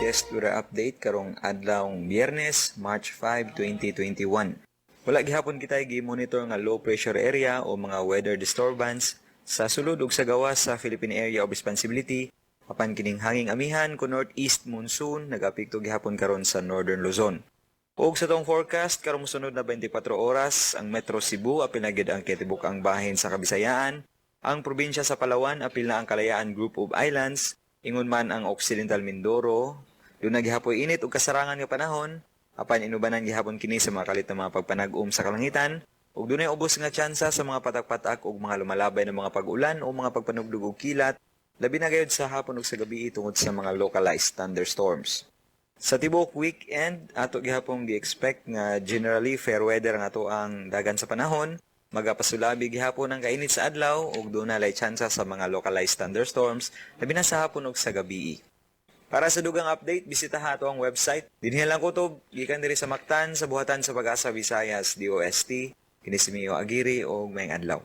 latest weather update karong adlawng Biyernes, March 5, 2021. Wala gihapon kita gi-monitor nga low pressure area o mga weather disturbance sa sulod ug sa gawas sa Philippine Area of Responsibility, apan kining hanging amihan kon northeast monsoon nagapekto gihapon karon sa Northern Luzon. Ug sa atong forecast karong mosunod na 24 oras, ang Metro Cebu apil na gyud ang kitibuk-ang bahin sa Kabisayaan, ang probinsya sa Palawan apil na ang Kalayaan Group of Islands, ingon man ang Occidental Mindoro, duna gihapoy init ug kasarangan nga panahon, apan inubanan gihapon kini sa mga kalit na mga pagpanag-om sa kalangitan, ug dunay ubos nga tsansa sa mga patak-patak ug mga lumalabay na mga pag-ulan o mga pagpanugdog og kilat, labi na gayud sa hapon ug sa gabi tungod sa mga localized thunderstorms. Sa tibuok weekend, ato gihapon gi-expect nga generally fair weather ang ato ang dagan sa panahon, magapasulabi gihapon ang kainit sa adlaw ug duna lay tsansa sa mga localized thunderstorms labi na sa hapon ug sa gabi. Para sa dugang update, bisitaha ato ang website. Dinhi lang kutob gikan diri sa Mactan sa buhatan sa Pag-asa Visayas, DOST. Kini si Mio Aguirre, og maayong adlaw.